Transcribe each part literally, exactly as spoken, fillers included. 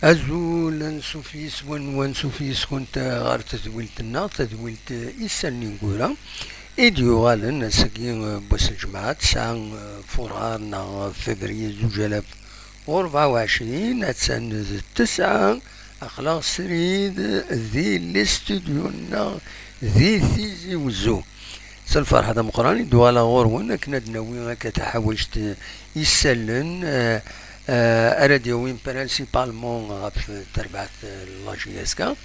Azul, ansuf yis-wen, ansuf yis-kunt ɣer tedwilt-nneɣ, tadwilt Isallen ineggura, i d-yuɣalen ass-agi, eh, n wass n lǧemɛa, tesɛa, eh, furar neɣ février zuǧ alaf u rebɛa u ɛecrin, attan d tesɛa, aql-aɣ srid di les studios-nneɣ di Tizi Wezzu. S lferḥ d ameqqran i d-uɣaleɣ ɣur-wen akken ad d-nawi akka taḥawact isallen, eh, eh, ara d-yawin principalement ɣef terbaɛt n la J S K,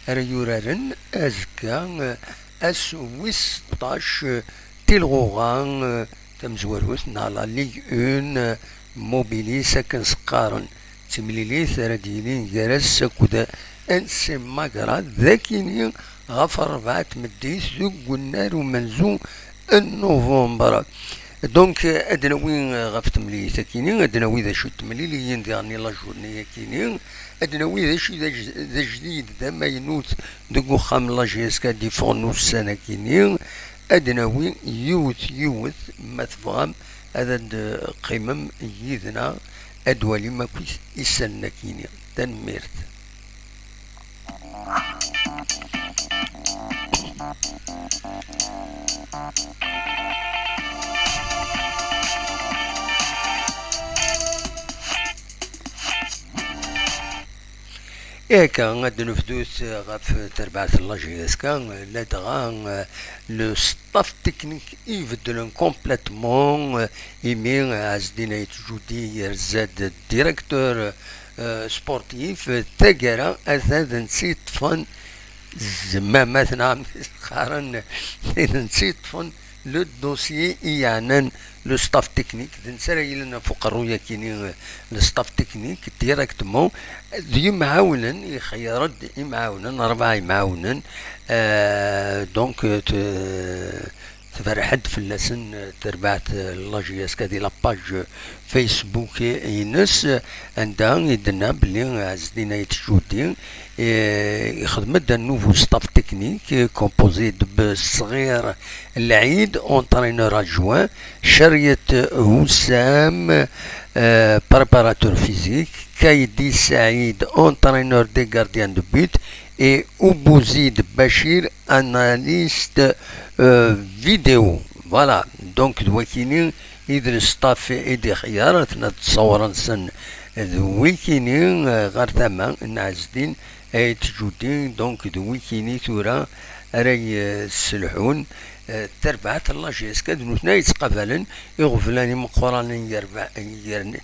ara yuraren azekka, eh, ass wis seṭṭac, eh, tilɣuɣa, eh, tamezwarut neɣ la Ligue un, eh, Mobilis akken s-qqaren. D timlilit ara d-yilin gar-as akked N C Magra d akini ɣef rebɛa n tmeddit deg unnar umenzu n November. Donc, ad d-nawi ɣef temlilit akini, ad d-nawi d acu n temliliyin diɣen i la journée akini, ad d-nawi d acu i d aj-, d ajdid, d amaynut deg uxxam n la J S K d-iffɣen ussan akini, ad d-nawi yiwet yiwet, ma tebɣam ad d-qqimem yid-neɣ, ad d-twalim akk is-, isallen akini. Tanemmirt. Akka, ad d-nebdut ɣef terbaɛt n la J S K, ladɣa, eh, le staff technique i ibeddlen complètement, eh, imi, eh, Ɛezdin Ayt Judi yerza-d directeur, eh, sportif, taggara ata d netta i yeṭṭfen zmamat neɣ amek qqaren, d netta i yeṭṭfen le dossier i yeɛnan le staff technique, d netta ara yilin ɣef uqerruy-akini, le staff technique directement, d yimɛawnen, ixeyyer-d imɛawnen, rebɛa imɛawnen, euh, donc, euh, te-, tberreḥ-d fell-asen, euh, terbaɛt, euh, la J S K di la page Facebook-ines, anda i d-tenna belli Ɛezdin Ayt Judi, eh, ixdem-d un nouveau staff technique, eh, composé de Besɣir Lɛid, entraîneur adjoint, Cariet Hussam, eh, préparateur physique, Kaydi Saïd, entraîneur des gardiens de but, et Oubouzid Bachir, analyste, eh, vidéo. Voilà, donc d wakini i d le staff i d-ixeyyer, atna ttṣawren-sen d wikini, eh, ɣer tama n Ɛezdin Ayt Judi, donc d wikini tura ara yesselḥun, eh, tarbaɛt n la J S K, d nutni ay yettqabalen iɣeblan imeqqranen yerba-, yer-,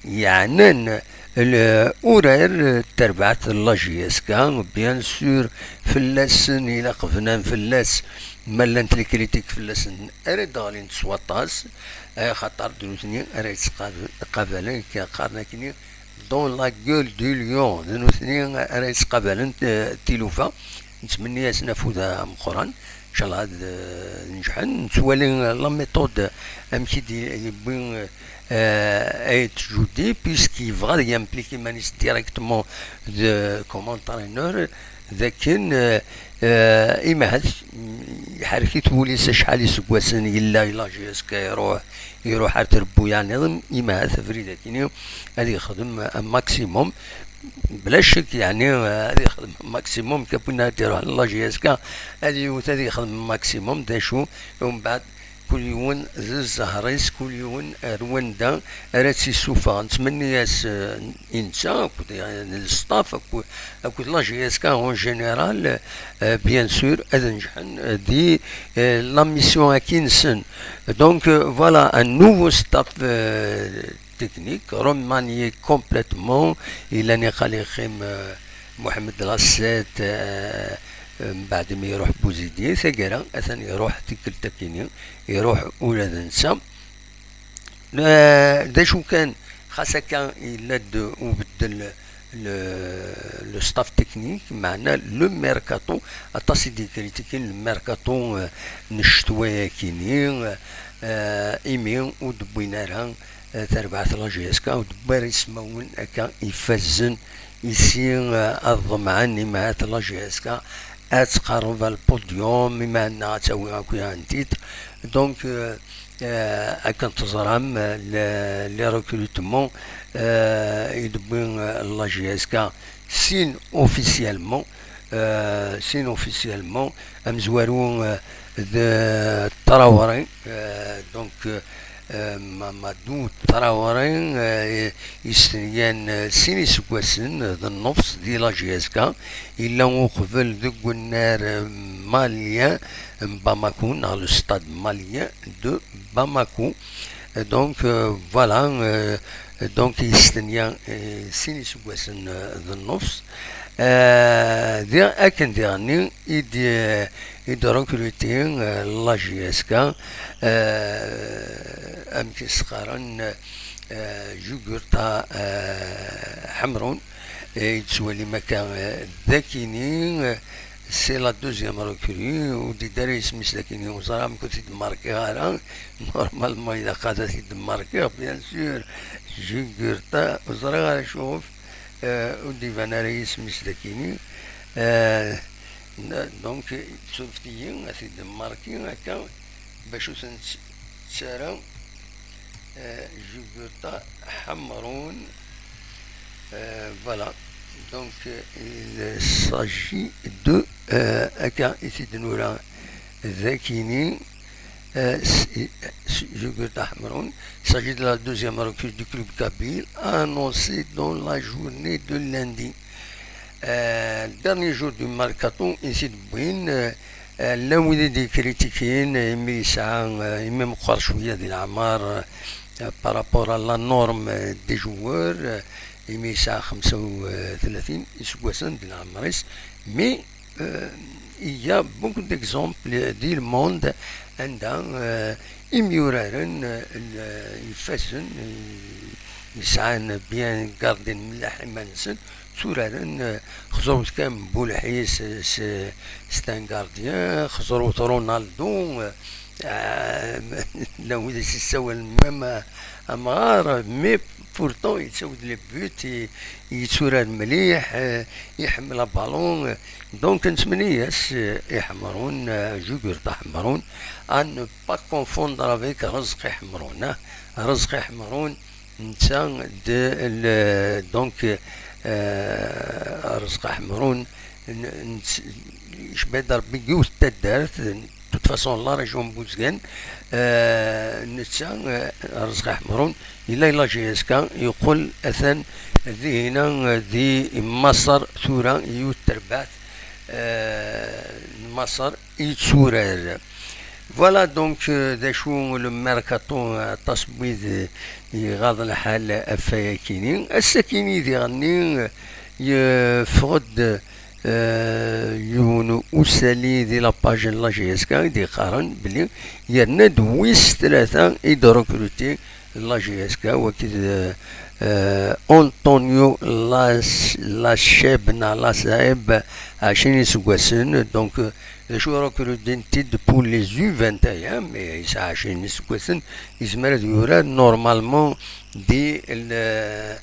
yeɛnan l-, urar, eh, tarbaɛt n la J S K, bien sûr, fell-asen ilaq bnan fell-as, ma llant les critiques fell-asen ara d-ɣlint s waṭas, eh, axaṭer d nutni ara yettqabalen, qqabalen, qqaren akkenni, dans la gueule du lion, d nutni ara yettqabalen, eh, tilufa. Nettmenni-asen afud ameqqran, inchallah ad, eh, neǧḥen. Nettwali la méthode amek i d-yewwi, eh, Ayt Judi, puisque yebɣa ad yempliki iman-is directement de, comme entraîneur, d akken, eh, eh, imahat, mm, iḥerrek-it wul-is acḥal iseggasen yella i la J S K iruḥ, iruḥ ar trebbuyaɛ nniḍen, imahat abrid akini ad yexdem un maximum. Bla ccek, yeɛni, eh, ad yexdem un maximum, kap win ad iruḥen la J S K, ad yewwet ad yexdem un maximum, d acu, umbeɛd kul yiwen d zzher-is, kul yiwen ar wanda ara tt-issufeɣ. Nettmenni-as, eh, i netta, akked, eh, le staff, akked, akked la J S K en général, eh, bien sûr, ad nǧeḥen, eh, di, eh, la mission-agi-nsen. Donc, eh, voilà, un nouveau staff, eh, technique, remanié complètement. Yella niqal ixim, eh, Mohamed Lasset, eh, mbeɛd mi iruḥ Bouzidi, taggara, atan iruḥ tikkelt akini, iruḥ ula d netta. Eh, d acu kan, xas akka, yella-d ubeddel le, le staff technique, meɛna le mercato, aṭas i d-yekritikin le mercato, eh, n ccetwa-yakini, eh, imi ur d-wwin ara, eh, tarbaɛt la J S K, ur d-wwin ara ismawen akka ifazen i si, eh, ad ḍemɛen imahat la J S K ad tqerreb ar lpudyum, imahat-nneɣ ad tawi akk un titre. Donc, eh, Euh, akken teẓram, euh, le, les recrutements, euh, i d-tewwi, euh, la J S K, sin officiellement, euh, sin officiellement, amezwaru, euh, d Traoré, euh, donc, euh, Mamadou Traoré, euh, yestenyan, euh, sin iseggasen, euh, d nnefs di la J S K, yella uqbel deg unnar, euh, malien, Bamako, dans le stade malien de Bamako. Euh, donc, euh, voilà, euh, donc, yestenya, euh, sin iseggasen, euh, d nnefs. Euh, di, akken diɣenni, i d, i d recruter, euh, la J S K, euh, amek i s-qqaren, euh, Jugurta, euh, Ḥemrun, euh, yettwalim akka, euh, d akini, euh, c'est la deuxième recrue, ur d-yeddi ara yisem-is d akini, ur ẓriɣ amek ur t-id-markiɣ ara, normalement ilaq ad t-id-markiɣ, bien sûr, Jugurta, ur ẓriɣ ara cuf, euh, ur d-iban ara yisem-is d akini, euh, n-, donc, surfet-iyi, ad t-id-markiɣ akka, bac ur ten-tt-, ttara, euh, Jugurta Ḥemrun, euh, voilà, donc, euh, il s'agit de, euh, akka i t-id-nura d akini, euh, s-, s-, Jugurta Ḥemrun, il s'agit de la deuxième recrue du club kabyle, annoncée dans la journée de lundi. Euh, dernier jour du mercato, i t-id-wwin, euh, euh, llan wid i d-yekritikin, euh, imi yesɛa, euh, imi meqqer cwiya di leɛmer, euh, par rapport à la norme, euh, des joueurs, euh, imi yesɛa xemsa u tlatin iseggasen di leɛmer-is, mais, euh, il y a beaucoup d'exemples di le monde anda, euh, imyuraren, euh, n-, ifassen, euh, yesɛan bien gardin mliḥ iman-nsen, tturaren, euh, xẓewt kan Bulḥis, euh, s, c'est un gardien, xẓewt Ronaldo, euh, euh, llan wid i s-issawalen même, euh, amɣar, mais pourtant yettawi-d les buts, i-, yetturar mliḥ, euh, iḥemmel abalun, euh, donc nettmenni-as, euh, i Ḥemrun, euh, Jugurta Ḥemrun, à ne pas confondre avec Rezqi Ḥemrun, hein. Rezqi Ḥemrun, netta d, le, donc, euh, Rezqi Ḥemrun, n-, nett-, yecba-d Rebbi yiwet n taddart, de toute façon, la région n Buzgan, euh, netta, euh, Rezqi Ḥemrun, yella la J S K, yeqqel atan dihina, euh, di Maṣer tura, yiwet terbaɛt, euh, n Maṣer, yetturar. Voilà, donc, euh, d acu le mercato, euh, aṭas n wid, euh, iɣaḍ lḥal ɣef wayakini. Ass-akini diɣenni, euh, yeffeɣ-d, euh, yiwen usali di la page n la J S K i d-yeqqaren belli yerna-d wis tlata i d-recruter la J S K, wagi d, euh, euh, Antonio Las-, Lacheb neɣ Lasaeb, ɛecrin iseggasen. Donc, euh, d acu, recruter-t-id pour les U vingt et un, mais yesɛa ɛecrin iseggasen, yezmer ad yurar normalement di l-, euh,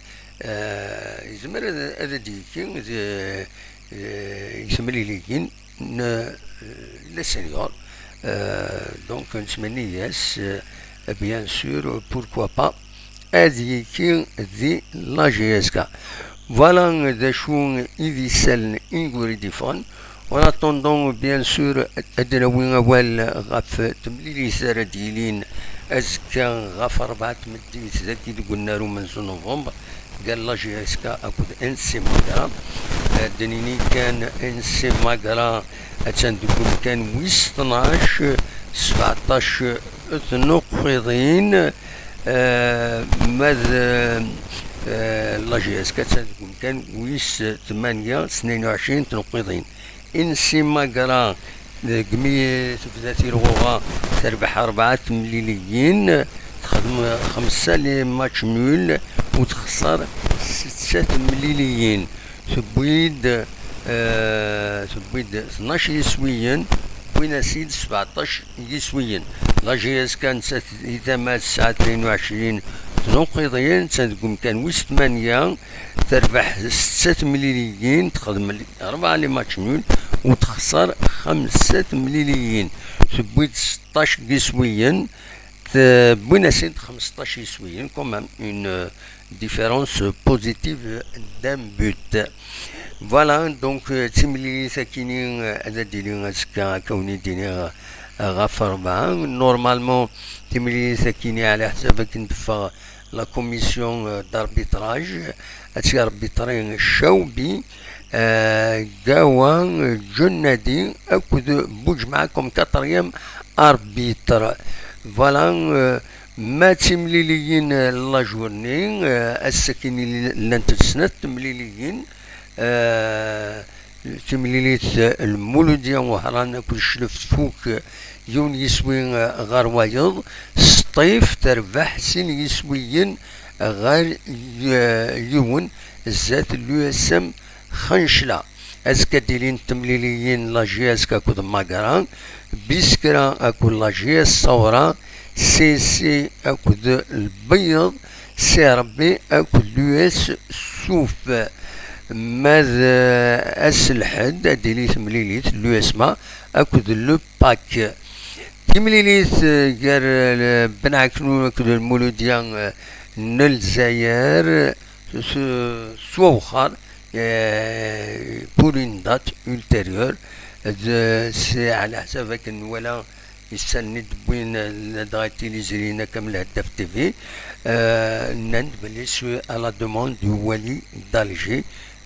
yezmer ad, ad d-yekki di, euh, i temliliyin n, euh, les seniors. Euh, donc, nettmenni-as, euh, bien sûr, pourquoi pas, ad yekki di la J S K. Voilà d acu i d isallen i d-yeffɣen. En attendant, bien sûr, ad d-nawi awal ɣef temlilit ara d-yilin azekka ɣef rebɛa n tmeddit dagi deg unnar umenzu n novembre, gar la J S K akked N C Magra. Ad d-nini kan N C Magra attan deg umkan wis tnac, sbeɛṭac tnuqqiḍin, eh, ma d, eh, la J S K attan deg umkan wis tmanya, tnayen u ɛecrin tnuqqiḍin. N C Magra, deg mi tebda tirɣuɣa, terbeḥ rebɛa temliliyin, texdem xemsa les matchs nuls, u texṣer setta temliliyin. Tewwi-d, eh, tewwi-d tnac yiswiyen, wwin-as-id sbeɛṭac yiswiyen. La J S K nettat di tama tesɛa tnayen u ɛecrin tnuqqiḍin, attan deg umkan wis tmanya, terbeḥ setta temliliyin, texdem rebɛa les matchs nuls, u texṣer xemsa temliliyin. Tewwi-d seṭṭac n yiswiyen, Euh, wwin-asen-d xmesṭac yiswiyen, quand même, une euh, différence positive d'un but. Voilà, donc, euh, timlilit akini, euh, ad d-tili azekka, akka wen-d-iniɣ, euh, ɣef rebɛa. Normalement, timlilit akini, ɛla ḥsab akken teffeɣ la commission euh, d'arbitrage, ad tt-yarbitri Cawbi, euh, Gawa, euh, Ǧennadi akked Buǧemɛa comme quatrième arbitre. Voilà, euh, ma d timliliyin, euh, n la journée, euh, ass-akini llant-d snat temliliyin, euh, timlilit, euh, Lmuludya Wehran akked Cclef tfuk, euh, yiwen yiswi, euh, ɣer wayeḍ, Sṭif terbeḥ sin yiswiyen ɣer, euh, yiwen zdat l'U S M Xencla. Azekka ad d-ilint temliliyin la J S K akked Magra, Biskra akked la J S Sawra, C C akked Lbeyyeḍ, C R B akked l'U S Suf. Ma d, euh, ass Lḥedd ad d-tili temlilit l'U S M A akked le PAC. Timlilit, euh, gar, euh, Ben Ɛeknun akked Lmuludya, euh, n Lezzayer, s, s wewxar, euh, pour une date ultérieure, d, c'est ɛla ḥsab akken nwala isalen i d-wwin, euh, ladɣa tiliẓri-nni akka am Lheddaf T V, euh, nnan-d belli c'est à la demande du wali d'Alger,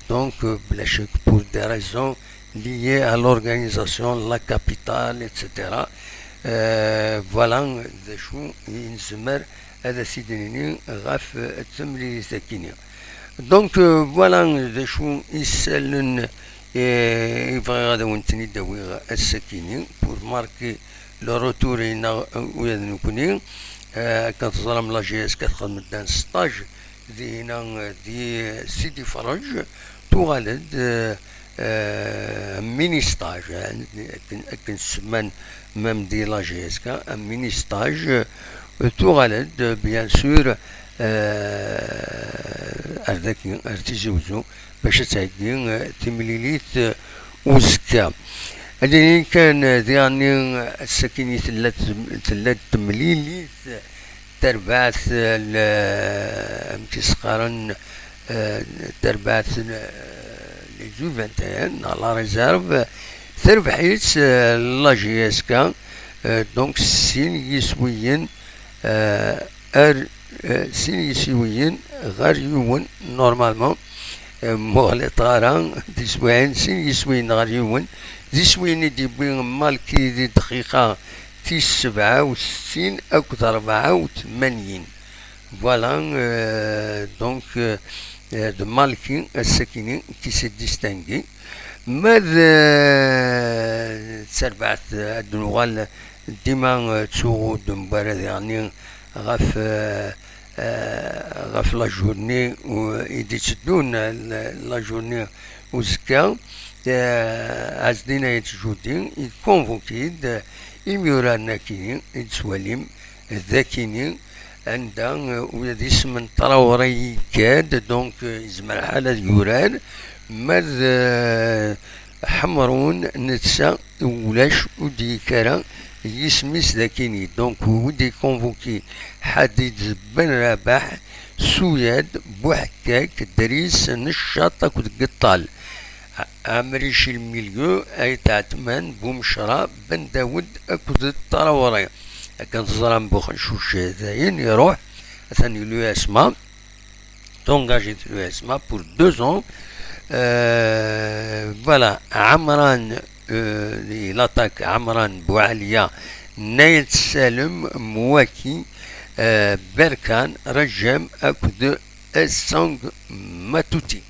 donc, euh, bla ccek pour des raisons liées à l'organisation, la capitale, et cetera. Euh, voilà d acu i nezmer ad as-id-nini ɣef, euh, temlilit-agi-nni. Donc, euh, voilà d acu isallen, euh, i bɣiɣ ad awen-ten-id-awiɣ ass-agi-nni, pour marquer le retour-nneɣ, euh, ula d nekkni. Euh, akken teẓram, la J S K txedm-d un stage dinna, euh, di Sidi Ferrej, tuɣal-d, euh, euh, un mini stage, euh, akken, akken semman même di la J S K, un mini stage, euh, tuɣal-d, bien sûr, euh, ar daki, ar Tizi Uzzu, bac ad theggi, euh, timlilit, euh, uzekka. Ad nini kan, euh, diɣenni, euh, ass-akini tella tem-, tella-d temlilit, tarbaɛt, euh, l-, amek i s-qqaren, euh, tarbaɛt, euh, les U vingt et un, neɣ la réserve, terbeḥ-itt, euh, la J S K, euh, donc sin yiswiyen, euh, ar, euh, sin yiswiyen ɣer yiwen, normalement, euh, muɣliṭ ara, tiswiɛin, sin yiswiyen ɣer yiwen, d iswiyen i d-yewwi Malki di dqiqa tis sebɛa u settin akked rebɛa u tmanyin. Voilà, euh, donc, euh, euh, d Malki ass-akini qui s'est distingué. Ma d, euh, d tarbaɛt, euh, ad nuɣal dima, euh, ttuɣ ur d-newwi ara diɣenni ɣef, euh, euh, ɣef la journée u-, i d-itteddun, la, la journée uzekka, euh, Ɛezdin Ayt Judi, i convoqué-d, euh, imyuraren-agi i d-tettwalim d akini, anda, euh, ula d isem n Traoré yekka-d, donc, euh, yezmer lḥal ad yurar, ma d, euh, Ḥemrun netta ulac, ur d-yekki ara yisem-is d akini. Donc, wi d-ikonvuki Ḥadid Ben Rabaḥ, Suyad, Buḥekkak, Dris, Neccaṭ akked Geṭṭal. Ɛemric i le milieu, Ayt Ɛetman, Bumecra, Ben Dawed akked Traoré. Akken teẓram, Buxencuc dayen iruḥ, atan di l'U S M A, est engagé de l'U S M A pour deux ans. Euh, voilà, Amran, euh, il attaque Amran, Boualia, Naïd Salem, Mouaki, euh, Berkan, Rajem, akked Essang Matuti.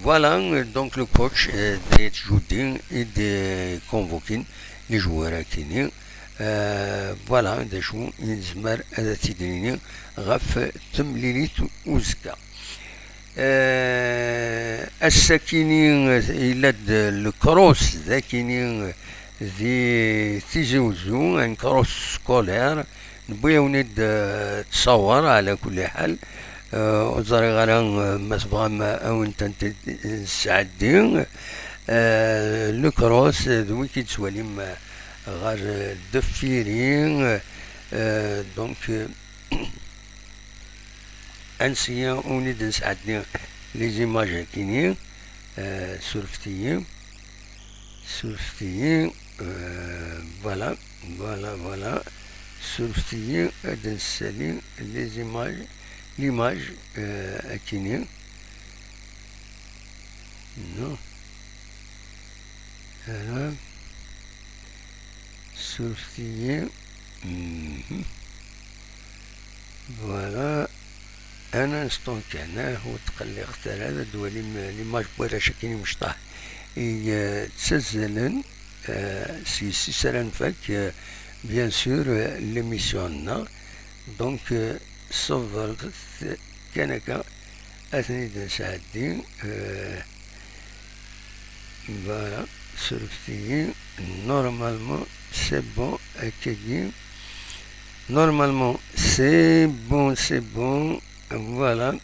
Voilà, euh, donc le coach, euh, d Ayt Judi i d-ikonvukin les joueurs-agi-nni. Euh, voilà d acu i nezmer ad t-id-nini ɣef temlilit uzekka. Euh, ass-akini, euh, yella-d le cross d akini, euh, di Tizi Uzzu, un cross scolaire. Newwi-yawen-id, euh, ttṣawer, ɛla kulli ḥal. Euh, ur ẓriɣ ara, euh, ma tebɣam, euh, ad wen-tent-id-nesɛeddi. Euh, le cross, euh, d wi k-id-tettwalim, euh, ɣer, euh, deffir-i, euh, Euh, donc, euh, ansi umi d-nesɛeddi les images-agi-nni, euh, surfet-iyi, surfet-iyi, euh, voilà, voilà, voilà, surfet-iyi ad d-nessali les images, l'image, euh, agi-nni. Non. Voilà. Surfet-iyi. Mhm. Voilà. Un instant kan, ah, ur tqelliqet ara, ad d-twalim l'image n warrac-agi imecṭaḥ i, eh, ttazzalen, eh, s yes-s ara nfak, eh, bien sûr, eh, l'émission-nneɣ. Donc, eh, ṣebret kan akka, ad ten-id-nesɛeddi, eh, voilà, surfet-iyi. Normalement, c'est bon, akkagi. Normalement, c'est bon, c'est bon. Voilà.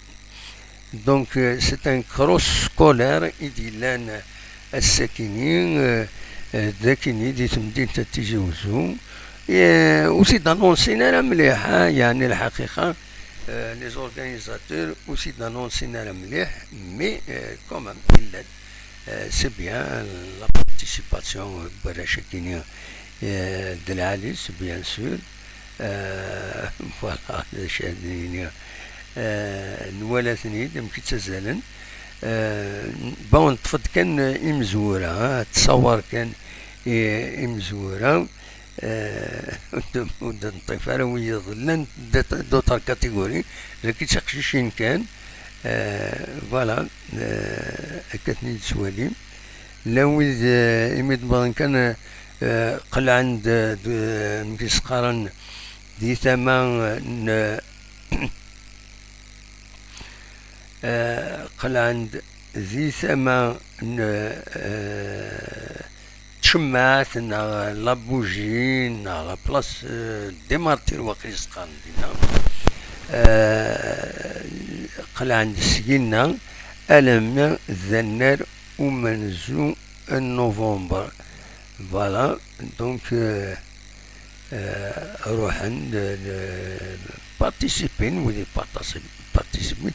Donc, euh, c'est un cross scolaire i d-yellan ass-akini, euh, euh, d akini di temdint n Tizi Uzzu. Et, euh, ur t-id-annonsin ara mliḥ, ha, yeɛni lḥaqiqa, euh, les organisateurs ur t-id-annonsin ara mliḥ, mais, euh, quand même, yella-d. Euh, c'est bien la participation, euh, n warrac-agi-nni, euh, d lɛali-s, bien sûr. Euh, voilà, d acu ad d-nini. Euh, nwala-ten-id, amek i ttazzalen. Euh, bon, neṭṭef-d kan, euh, imezwura, ah, ttṣawar kan i, imezwura. Euh, ur d-, ur d-neṭṭif ara wiyaḍ. Llant d-, d'autres catégories, dagi d tiqcicin kan. Euh, voilà, euh, akka ten-id-tettwalim. Llan wid, euh, imi d-wwḍen kan, euh, qelɛen-d, euh, d-, amek i s-qqaren, di tama, euh, n, euh, qelɛen-d di tama n, euh, tcemmaɛt neɣ la bougie neɣ la place, euh, des martyrs waqil s-qqaren dinna. Euh, qelɛen-d syenna alammi d annar umenzu n novembre. Voilà, donc, euh, euh, ruḥen, euh, participer, wid i participin.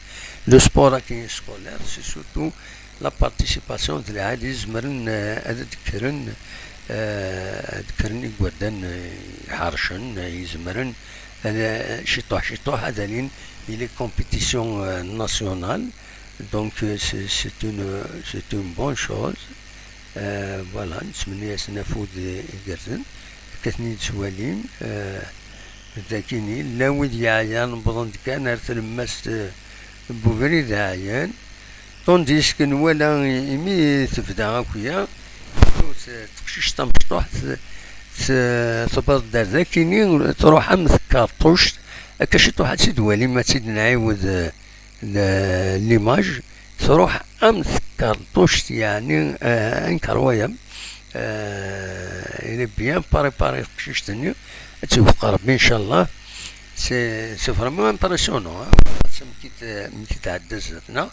Le sport-agi scolaire, c'est surtout la participation d lɛali, zemren, euh, ad d-kkren, euh, ad d-kkren igerdan, euh, iḥercen, euh, izemren, euh, ciṭuḥ, ciṭuḥ, ad alin i les compétitions, euh, nationales. Donc, euh, c'est, c'est une, c'est une bonne chose. Euh, voilà, nettmenni-asen afud igerrzen. Akka ten-id-tettwalim, euh, dagini, llan wid yeɛyan, wwḍen-d kan ar tlemmast, euh, n ubrid ɛyan. Tandis que nwala i-, imi tebda akya, yiwet, euh, teqcict tamecṭuḥt, t-, t-, tewweḍ-d ar dagini, truḥ am tkerṭuct, akka ciṭuḥ ad tt-id-twalim, ad tt-id-nɛiwed, euh, le-, l'image, truḥ am tkerṭuct, yeɛni, euh, incroyable. Euh, il est bien préparé, teqcict-nni, ad tt-iwefeq Rebbi, inchallah. C'est, c'est vraiment impressionnant, hein. Amek i t-, amek i tɛedda zdat-neɣ,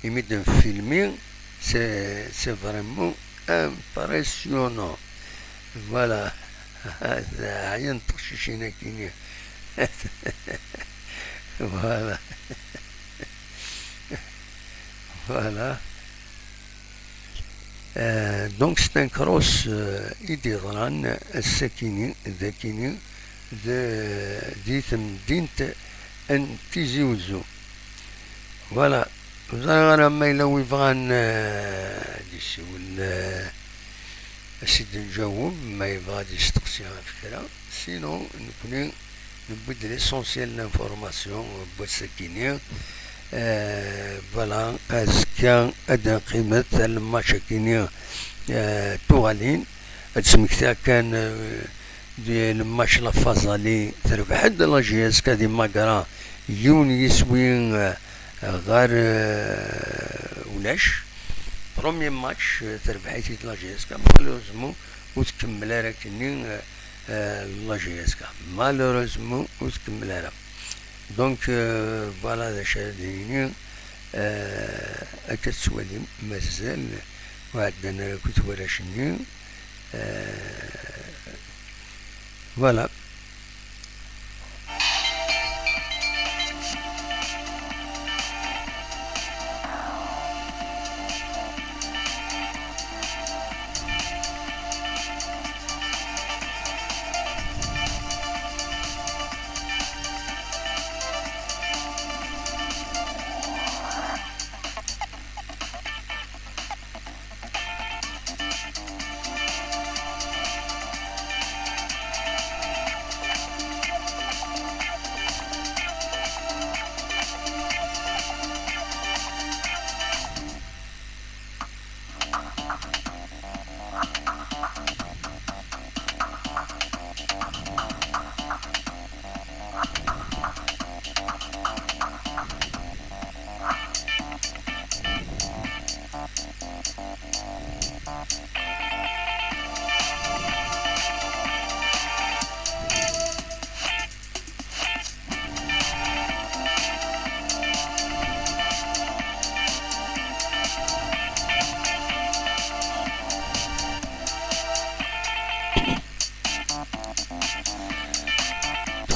imi d-nfilmi, c'est, c'est vraiment impressionnant. Voilà. Ɛyan teqcicin akini. Voilà. Voilà. Euh, donc, c'est un cross, euh, i d-yeḍran ass-akini, d akini, d-, di temdint n Tizi Uzzu. Voilà. Ur ẓriɣ ara ma yella wi bɣan, euh, ad d-yessiwel, euh, ad s-id-nǧaweb, ma yebɣa ad yesteqsi ɣef kra. Sinon, nekkni newwi-d l'essentiel n l'information n wass-akini. Euh, voilà, azekka ad d-neqqimet ar lmatch-akini, euh, tuɣalin. Ad d-smektiɣ kan, euh, di lmatch la Fazali, terbeḥ-d la J S K di Magra, yiwen yiswi, euh, ɣer, euh, ulac. Premier match, euh, terbeḥ-it-id la J S K. Malheureusement, ur tkemmel ara akkenni, euh, euh, la J S K. Malheureusement, ur tkemmel ara. Donc, euh, voilà d acu ara d-nini. Euh, akka tettwalim, mazal ur ɛeddan ara akk warrac-nni. Euh, voilà.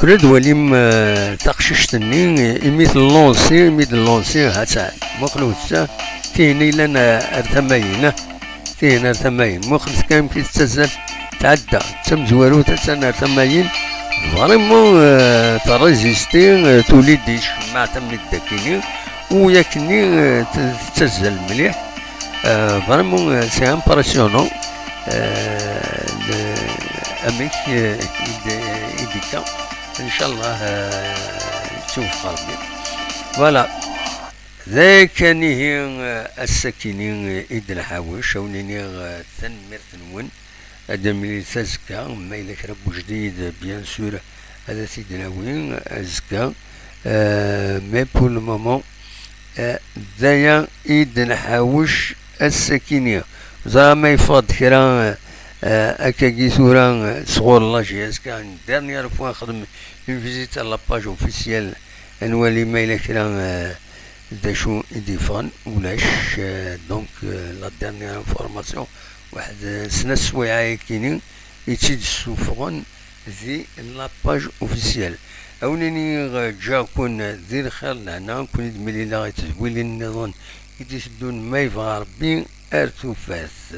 Tura ad walim, eh, taqcict-nni, eh, imi tellansi, imi d-lansi, ha-tt-an. Muqel wetta, tin ilan, eh, ar tama-in, eh, tin ar tama-in. Muqel kan amek i tettazzal, tɛedda, d tamezwarut, attan ar tama-in. Vraiment, eh, terrésisti, eh, tuli-d i tcemmaɛt am neddakini, u yakni, eh, t-, tettazzal mliḥ. Eh, vraiment, eh, c'est impressionnant. Eh, le-, amek, eh, i d-, i d-ikka. Inchallah, eh, yettweffeq Rebbi. Voilà. D akken ihi, eh, ass-akini, eh, i d-nḥawec, a wen-iniɣ, eh, tanemmirt-nwen. Ad d-nemlil azekka, ma yella kra n wejdid, bien sûr, ad t-id-nawi azekka. Eh, mais pour le moment, eh, d aya i d-nḥawec ass-akini. Ẓriɣ ma yeffeɣ-d kra, eh, akkagi tura, eh, sɣur la J S K, une dernière fois nxedm une visite à la page officielle, ad nwali ma yella kra, eh, d acu i d-yeffɣen, ulac, eh, donc, eh, la dernière information, waḥed, eh, snat swiɛa yakini i tt-id-ssuffɣen di la page officielle. A wen-iniɣ, eh, ǧǧiɣ-ken di lxir lehna, ken-id-mlileɣ i tedwilin nniḍen i d-iteddun ma yebɣa Rebbi ar tufat.